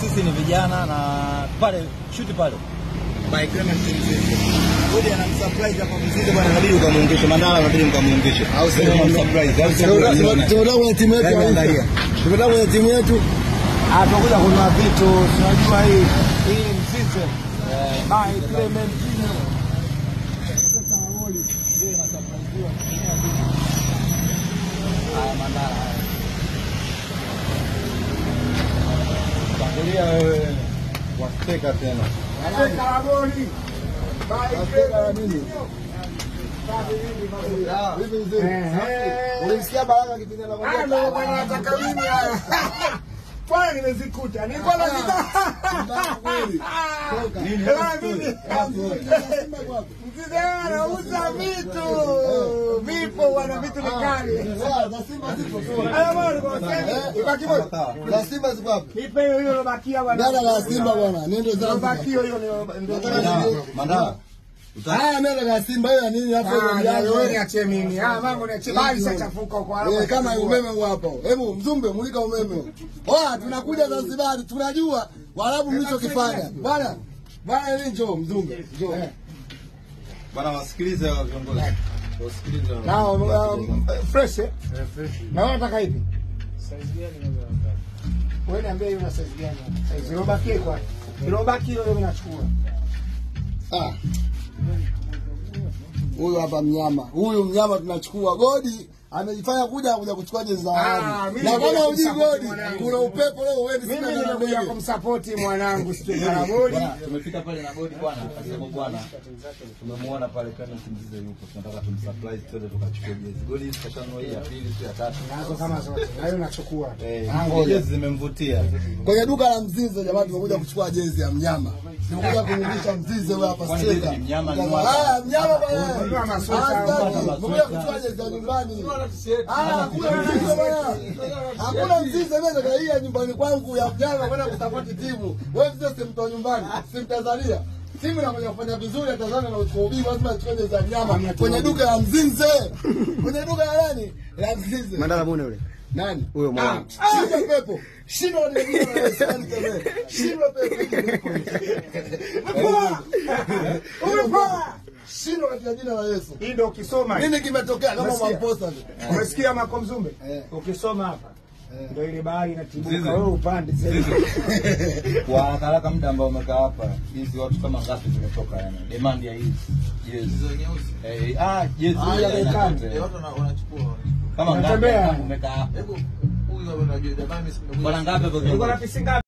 Sisi ni vijana na pale shoot pale. By Clement Mzize. Godi anamsurprise hapa Mzize bwana, inabidi ukamuungishe Mandala, inabidi mkamuungishe. Au sio msurprise. Au sio Tunataka kwenye timu yetu. Tunataka kwenye timu yetu. Ah, tunakuja kununua vitu, tunajua hii Mzize. By Clement Mzize. Haya Mandala. Angalia wewe wasiteka tena. Karaboli. Ulimsikia Baraka kipindi anakwambia ndio bwana nataka mimi haya. Bwana nimezikuta. Nilikuwa nazita. Nini? Mzize anauza vitu. Vipo bwana, vitu vikali. Za Simba zipo. Haya bwana, kwa sasa ibaki moja. Za Simba zipo wapi? Nipe hiyo hiyo lobakia bwana. Dada la Simba bwana, nende Zanzibar. Lobakia hiyo ndio. Mandala. Haya mimi la Simba hiyo nini hapo hiyo? Wewe niachie mimi. Ah, mambo niachie. Bali sitachafuka huko hapo. Kama umeme huo hapo. Hebu Mzumbe mulika umeme. Oa tunakuja Zanzibar, tunajua Waarabu mlichokifanya. Bwana, bwana nini njoo Mzumbe. Njoo. Bwana wasikilize wa viongozi. Wasikilize. Na fresh eh? Fresh. Na wewe unataka ipi? Size gani unaweza unataka? Wewe niambie hiyo una size gani? Size ilobaki kwa. Ilobaki hiyo mimi nachukua. Ah. Huyu hapa mnyama. Huyu mnyama tunachukua. Godi amejifanya kuja kuchukua jezi za Waarabu. Na kama hujui Godi, kuna upepo leo wewe. Mimi nimekuja kumsupport mwanangu Steve Godi. Tumefika pale na Godi bwana, akasema bwana tumemuona pale Clement Mzize yupo, tunataka tumsurprise twende tukachukue jezi. Godi kashanua hii ya pili sio ya tatu. Nazo kama zote. Na hiyo nachukua. Jezi zimemvutia. Kwenye duka la Mzize jamaa tumekuja kuchukua jezi ya mnyama. Tumekuja kumrudisha Mzize wewe hapa sasa. Mnyama ni mnyama bwana. Tumekuja kuchukua jezi ya nyumbani. Hakuna Mzize mimi nataka hii ya nyumbani kwangu ya mnyama kwenda kusupport timu. Wewe Mzize si mtu wa nyumbani, si Mtanzania. Timu inakuja kufanya vizuri ya Tanzania na uchukua ubingwa, lazima achukue jezi ya mnyama kwenye duka la Mzize. Kwenye duka la nani? La Mzize. Mandala muone yule. Nani? Huyo mwana. Shindwa pepo. Shindwa ni shindwa pepo. Umepoa. Shindwa katika jina la Yesu. Hii ndio ukisoma. Nini kimetokea kama mamposa? Umesikia Mako Mzumbe? Ukisoma hapa. Ndio ile bahari inatibuka wewe upande sasa. Kwa haraka muda ambao umekaa hapa, hizi watu kama ngapi zimetoka yani? Demand ya hizi. Jezi nyeusi. Jezi ya watu wanachukua. Kama ngapi umekaa hapa? Hebu huyu hapa unajua jamani mimi Bwana ngapi hapo? Uko na pisi ngapi?